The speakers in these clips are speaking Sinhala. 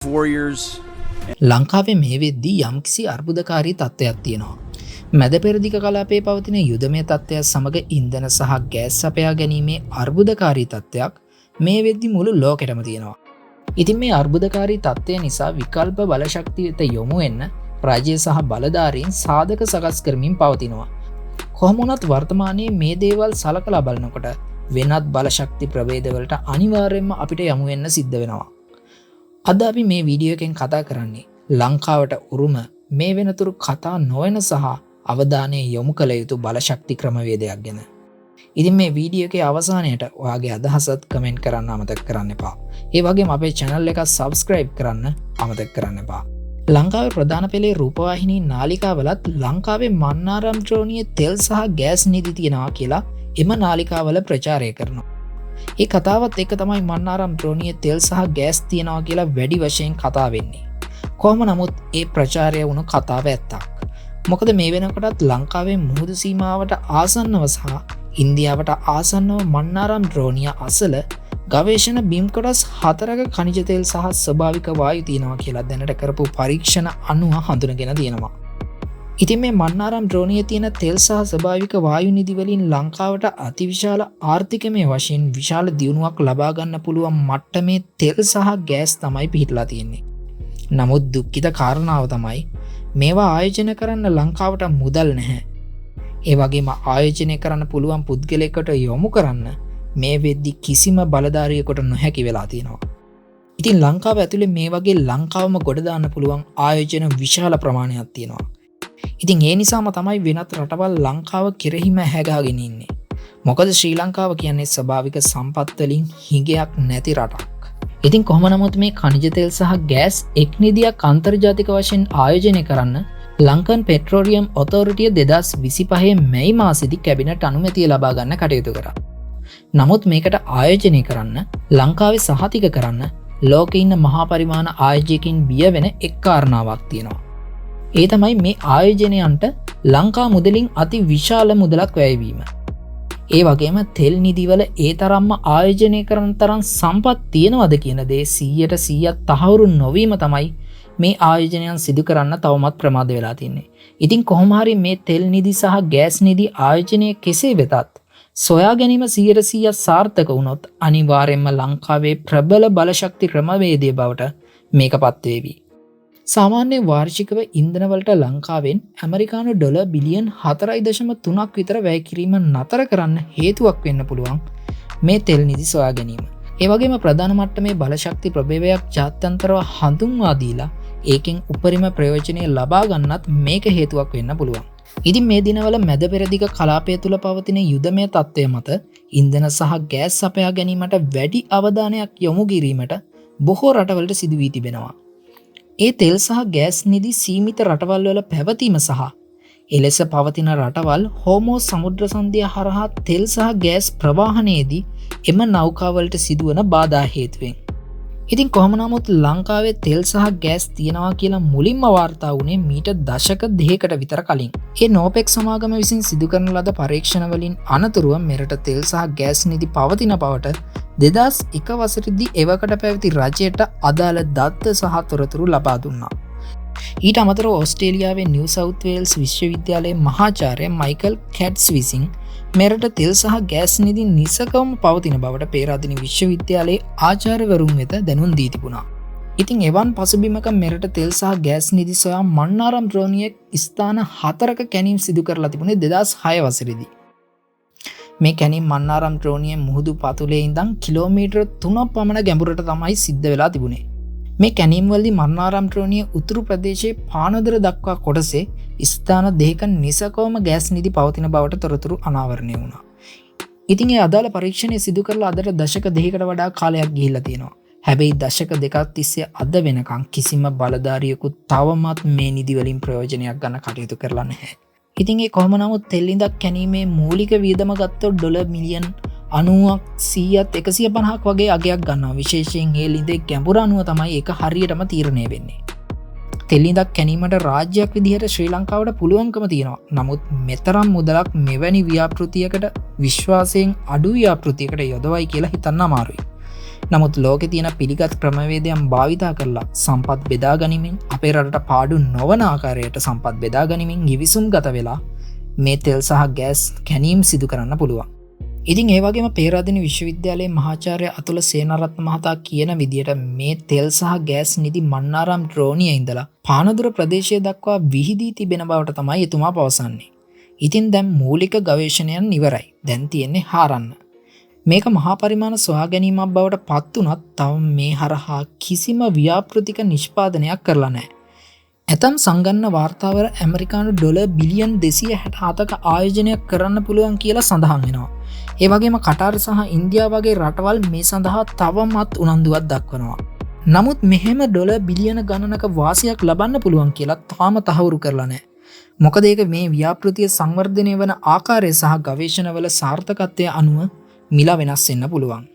Warriors. ලංකාවේ මේ වෙද්දී යම්කිසි අර්බුදකාරී තත්ත්වයක් තියෙනවා. මැද පෙරදිග කලාපයේ පවතින යුදමය තත්ත්වයක් සමග ඉන්ධන සහ ගෑස් සපයා ගැනීමේ අර්බුදකාරී තත්ත්වයක් මේ වෙද්දි මුළු ලෝකෙටම තියෙනවා. ඉතින් මේ අර්බුදකාරී තත්ත්වය නිසා විකල්ප බලශක්ති වෙත යොමු වෙන්න රජය සහ බලධාරීන් සාධක සකස් කරමින් පවතිනවා. කොහොම වුණත් වර්තමානයේ මේ දේවල් සලකලා බලනකොට වෙනත් බලශක්ති ප්‍රභේදවලට අනිවාර්යයෙන්ම අපිට යමු වෙන්න සිද්ධ වෙනවා. අද අපි මේ වීඩියෝ එකෙන් කතා කරන්නේ ලංකාවට උරුම මේ වෙනතුරු කතා නොවන සහ අවධානය යොමු කළ යුතු බලශක්ති ක්‍රමවේදයක් ගැන. ඉතින් මේ වීඩියෝ එකේ අවසානයට ඔයාගේ අදහසත් කමෙන්ට් කරන්න අමතක කරන්න එපා. ඒ වගේම අපේ channel එක subscribe කරන්න අමතක කරන්න එපා. ලංකාවේ ප්‍රධාන පෙළේ රූපවාහිනී නාලිකාවලත් ලංකාවේ මන්නාරම් ද්‍රෝණියේ තෙල් සහ ගෑස් නිධි තියෙනවා කියලා එම නාලිකාවල ප්‍රචාරය කරනවා. ඒ කතාවත් එක්ක තමයි මන්නාරම් ද්‍රෝණියේ තෙල් සහ ගෑස් තියෙනවා කියලා වැඩි වශයෙන් කතා වෙන්නේ. කොහොම නමුත් ඒ ප්‍රචාරය වුණු කතාව ඇත්තක්. මොකද මේ වෙනකොටත් ලංකාවේ මුහුදු සීමාවට ආසන්නව සහ ඉන්දියාවට ආසන්නව මන්නාරම් ද්‍රෝණිය අසල ගවේෂණ බිම් කොටස් 4ක ඛනිජ තෙල් සහ ස්වභාවික වායු තියෙනවා කියලා දැනට කරපු පරීක්ෂණ අනුව හඳුනගෙන තියෙනවා. ඉතින් මේ මන්නාරම් ද්‍රෝණියේ තියෙන තෙල් සහ ස්වභාවික වායු නිධි වලින් ලංකාවට අතිවිශාල ආර්ථිකමය වශයෙන් විශාල දියුණුවක් ලබා ගන්න පුළුවන් මට්ටමේ තෙල් සහ ගෑස් තමයි පිහිටලා තියෙන්නේ. නමුත් දුක්ඛිත කාරණාව තමයි මේවා ආයෝජනය කරන්න ලංකාවට මුදල් නැහැ. ඒ වගේම ආයෝජනය කරන්න පුළුවන් පුද්ගලයෙකුට යොමු කරන්න මේ වෙද්දි කිසිම බලධාරියෙකුට නොහැකි වෙලා තියෙනවා. ඉතින් ලංකාව ඇතුලේ මේ වගේ ලංකාවම ගොඩ දාන්න පුළුවන් ආයෝජන විශාල ප්‍රමාණයක් තියෙනවා. ඉතින් ඒ නිසාම තමයි වෙනත් රටවල් ලංකාව කෙරෙහිම හැගාගෙන ඉන්නේ. මොකද ශ්‍රී ලංකාව කියන්නේ ස්වභාවික සම්පත් වලින් හිගයක් නැති රටක්. ඉතින් කොහොම නමුත් මේ ඛනිජ තෙල් සහ ගෑස් එක් නිධියක් අන්තර්ජාතික වශයෙන් ආයෝජනය කරන්න ලංකන් පෙට්‍රෝලියම් ඔතොරිටිය 2025 මැයි මාසෙදි කැබිනට් අනුමැතිය ලබා ගන්න කටයුතු කරා. නමුත් මේකට ආයෝජනය කරන්න ලංකාවේ සහතික කරන්න ලෝකෙ ඉන්න මහා පරිමාණ ආයෝජකයින් බිය වෙන එක් කාරණාවක් තියෙනවා. ඒ තමයි මේ ආයෝජනයන්ට ලංකා මුදලින් අති විශාල මුදලක් වැයවීම. ඒ වගේම තෙල් නිදිවල ඒ තරම්ම ආයෝජනය කරන තරම් සම්පත් තියෙනවද කියන දේ සීයට සීයක් තහවුරු නොවීම තමයි මේ ආයෝජනයන් සිදු කරන්න තවමත් ප්‍රමාද වෙලා තින්නේ. ඉතින් කොහොම හරි මේ තෙල් නිදි සහ ගෑස් නිදි ආයෝජනය කෙසේ වෙතත් සොයා ගැනීම සීයට සීයක් සාර්ථක වුණොත් අනිවාර්යයෙන්ම ලංකාවේ ප්‍රබල බලශක්ති ක්‍රමවේදය බවට මේක පත්වේවි. සාමාන්‍ය වාර්ෂිකව ඉන්ධනවලට ලංකාවෙන් ඇමරිකානු ඩොලර් බිලියන් හතරයි දශම තුනක් විතර වැය කිරීම නතර කරන්න හේතුවක් වෙන්න පුළුවන් මේ තෙල් නිදි සොයා ගැනීම. ඒ වගේම ප්‍රධාන මට්ටමේ බලශක්ති ප්‍රභේදයක් ජාත්‍යන්තරව හඳුන්වා දීලා ඒකෙන් උපරිම ප්‍රයෝජනය ලබා ගන්නත් මේක හේතුවක් වෙන්න පුළුවන්. ඉතින් මේ දිනවල මැද පෙරදිග කලාපය තුළ පවතින යුදමය තත්ත්වය මත ඉන්ධන සහ ගෑස් සපයා ගැනීමට වැඩි අවධානයක් යොමු කිරීමට බොහෝ රටවලට සිදු වී තිබෙනවා. ඒ තෙල් සහ ගෑස් නිධි සීමිත රටවල් වල පැවතීම සහ එලෙස පවතින රටවල් හෝමෝ සමුද්‍ර සන්ධිය හරහා තෙල් සහ ගෑස් ප්‍රවාහනයේදී එම නෞකාවලට සිදුවන බාධා හේතුවෙන්. ඉතින් කොහොම නමුත් ලංකාවේ තෙල් සහ ගෑස් තියෙනවා කියලා මුලින්ම වාර්තා වුණේ මීට දශක දෙකකට විතර කලින්. ඒ නෝපෙක් සමාගම විසින් සිදු කරන ලද පරීක්ෂණ වලින් අනතුරුව මෙරට තෙල් සහ ගෑස් නිධි පවතින බවට 2001 වසරේදී එවකට පැවති රජයට අදාළ දත්ත සහ තොරතුරු ලබා දුන්නා. ඊට අමතරව ඕස්ට්‍රේලියාවේ නිව් සවුත් වේල්ස් විශ්වවිද්‍යාලයේ මහාචාර්ය මයිකල් කැට්ස් විසින් මෙරට තෙල් සහ ගෑස් නිධි නිසකවම පවතින බවට පේරාදෙණි විශ්වවිද්‍යාලයේ ආචාර්යවරුන් වෙත දැනුම් දී තිබුණා. ඉතින් එවන් පසුබිමක මෙරට තෙල් සහ ගෑස් නිධි සොයා මන්නාරම් ද්‍රෝණියේ ස්ථාන 4ක කැණීම් සිදු කරලා තිබුණේ 2006 වසරේදී. මේ කැණීම් මන්නාරම් ද්‍රෝණියේ මුහුදු පතුලේ ඉඳන් කිලෝමීටර් 3ක් පමණ ගැඹුරට තමයි සිද්ධ වෙලා තිබුණේ. මේ කැණීම් වලදී මන්නාරම් ද්‍රෝණියේ උතුරු ප්‍රදේශයේ පානදුර දක්වා කොටසේ ස්ථාන දෙකක නිසකවම ගෑස් නිධි පවතින බවට තොරතුරු අනාවරණය වුණා. ඉතින් ඒ අදාළ පරීක්ෂණය සිදු කරලා අදට දශක දෙකකට වඩා කාලයක් ගිහිල්ලා තියෙනවා. හැබැයි දශක දෙකක් තිස්සේ අද වෙනකන් කිසිම බලධාරියෙකු තවමත් මේ නිධි වලින් ප්‍රයෝජනයක් ගන්න කටයුතු කරලා නැහැ. ඉතින් ඒ කොහොම නමුත් තෙල් ලිඳක් කැණීමේ මූලික වියදම ගත්තොත් ඩොලර් මිලියන් අනූවක් සීයත් එකසිය පනහක් වගේ අගයක් ගන්නවා. විශේෂයෙන් ඒ ලිඳේ ගැඹුර අනුව තමයි ඒක හරියටම තීරණය වෙන්නේ. තෙල් ලිඳක් කැණීමට රාජ්‍යයක් විදිහට ශ්‍රී ලංකාවට පුළුවන්කම තියෙනවා. නමුත් මෙතරම් මුදලක් මෙවැනි ව්‍යාපෘතියකට විශ්වාසයෙන් අඩු ව්‍යාපෘතියකට යොදවයි කියලා හිතන්න අමාරුයි. නමුත් ලෝකෙ තියෙන පිළිගත් ක්‍රමවේදයන් භාවිතා කරලා සම්පත් බෙදා ගනිමින්, අපේ රටට පාඩු නොවන ආකාරයට සම්පත් බෙදා ගනිමින් ගිවිසුම් ගත වෙලා මේ තෙල් සහ ගෑස් කැනීම් සිදු කරන්න පුළුවන්. ඉතින් ඒ වගේම පේරාදෙණි විශ්වවිද්‍යාලයේ මහාචාර්ය අතුල සේනාරත්න මහතා කියන විදියට මේ තෙල් සහ ගෑස් නිධි මන්නාරම් ද්‍රෝණිය ඉඳලා පානදුර ප්‍රදේශය දක්වා විහිදී තිබෙන බවට තමයි එතුමා පවසන්නේ. ඉතින් දැන් මූලික ගවේෂණයන් ඉවරයි. දැන් තියෙන්නේ හාරන්න. මේක මහා පරිමාණ සොයා ගැනීමක් බවට පත් වුණත් තවම මේ හරහා කිසිම ව්‍යාපෘතික නිෂ්පාදනයක් කරලා නැහැ. ඇතම් සංගන්න වාර්තාවල ඇමරිකානු ඩොලර් බිලියන් 267ක ආයෝජනයක් කරන්න පුළුවන් කියලා සඳහන් වෙනවා. ඒ වගේම කටාර් සහ ඉන්දියාව වගේ රටවල් මේ සඳහා තවමත් උනන්දුවක් දක්වනවා. නමුත් මෙහෙම ඩොලර් බිලියන ගණනක වාසියක් ලබන්න පුළුවන් කියලා තාම තහවුරු කරලා නැහැ. මොකද ඒක මේ ව්‍යාපෘතිය සංවර්ධනය වන ආකාරය සහ ගවේෂණවල සාර්ථකත්වය අනුව මිල වෙනස් වෙන්න පුළුවන්.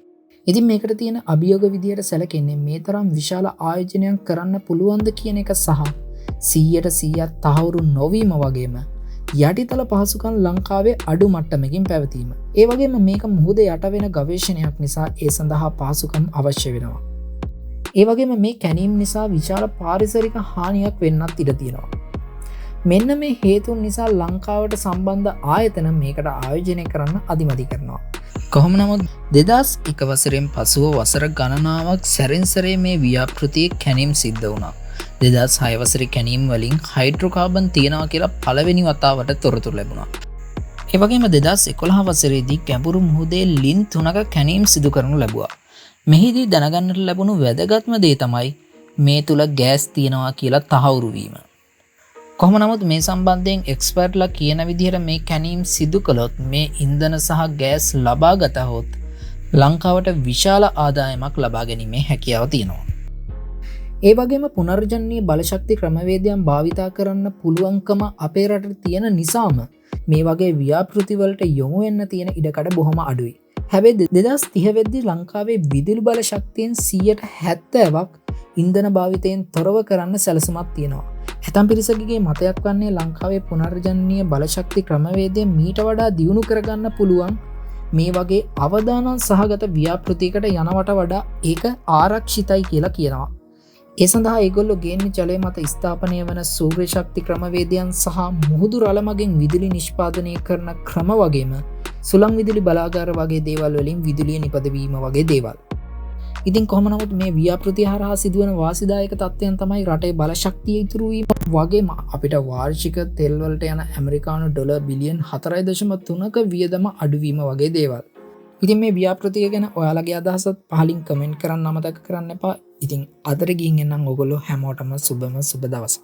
ඉතින් මේකට තියෙන අභියෝග විදියට සැලකෙන්නේ මේ තරම් විශාල ආයෝජනයක් කරන්න පුළුවන්ද කියන එක සහ 100% තහවුරු නොවීම වගේම යටිතල පහසුකම් ලංකාවේ අඩු මට්ටමකින් පැවතීම. ඒ වගේම මේක මුහුද යට වෙන ගවේෂණයක් නිසා ඒ සඳහා පහසුකම් අවශ්‍ය වෙනවා. ඒ වගේම මේ කැනීම් නිසා විශාල පාරිසරික හානියක් වෙන්නත් ඉඩ තියෙනවා. මෙන්න මේ හේතුන් නිසා ලංකාවට සම්බන්ධ ආයතන මේකට ආයෝජනය කරන්න අදිමදි කරනවා. කොහොම නමුත් 2001 වසරෙන් පසුව වසර ගණනාවක් සැරින් සැරේ මේ ව්‍යාපෘතියේ කැනීම් සිද්ධ වුණා. 2006 වසරේ කැනීම් වලින් හයිඩ්‍රෝකාබන් තියෙනවා කියලා පළවෙනි වතාවට තොරතුරු ලැබුණා. ඒ වගේම 2011 වසරේදී ගැඹුරු මුහුදේ ලින් 3ක කැනීම් සිදු කරනු ලැබුවා. මෙහිදී දැනගන්නට ලැබුණු වැදගත්ම දේ තමයි මේ තුල ගෑස් තියෙනවා කියලා තහවුරු වීම. කොහොම නමුත් මේ සම්බන්ධයෙන් එක්ස්පර්ට්ලා කියන විදිහට මේ කැනීම් සිදු කළොත් මේ ඉන්ධන සහ ගෑස් ලබා ගතහොත් ලංකාවට විශාල ආදායමක් ලබා ගැනීමේ හැකියාව තියෙනවා. ඒ වගේම පුනර්ජනනීය බලශක්ති ක්‍රමවේදයන් භාවිතා කරන්න පුළුවන්කම අපේ රටට තියෙන නිසාම මේ වගේ ව්‍යාපෘති වලට යොමු වෙන්න තියෙන ඉඩකඩ බොහොම අඩුයි. හැබැයි 2030 වෙද්දී ලංකාවේ විදුලි බල ශක්තියෙන් 70% ඉන්ධන භාවිතයෙන් තොරව කරන්න සැලසුමක් තියෙනවා. ඇතම් පිරිසකගේ මතයක් වන්නේ ලංකාවේ පුනර්ජනනීය බලශක්ති ක්‍රමවේදය මීට වඩා දියුණු කරගන්න පුළුවන් මේ වගේ අවදානම් සහගත ව්‍යාපෘතියකට යනවට වඩා ඒක ආරක්ෂිතයි කියලා කියනවා. ඒ සඳහා ඒගොල්ලෝ ගේන්නේ ජලය මත ස්ථාපනය වන සූර්ය ශක්ති ක්‍රමවේදයන් සහ මුහුදු රළ මගින් විදුලි නිෂ්පාදනය කරන ක්‍රම වගේම සුළං විදුලි බලාගාර වගේ දේවල් වලින් විදුලිය නිපදවීම වගේ දේවල්. ඉතින් කොහොම නමුත් මේ ව්‍යාපෘතිය හරහා සිදුවන වාසිදායක තත්ත්වයන් තමයි රටේ බලශක්තිය ඉතුරු වීම වගේම අපිට වාර්ෂික තෙල් වලට යන ඇමරිකානු ඩොලර් බිලියන් 4.3ක වියදම අඩුවීම වගේ දේවල්. ඉතින් මේ ව්‍යාපෘතිය ගැන ඔයාලගේ අදහසත් පහලින් කමෙන්ට් කරන්න අමතක කරන්න එපා. ඉතින් අදට ගිහින් එන්නම් ඔයගොල්ලෝ හැමෝටම සුබම සුබ දවසක්.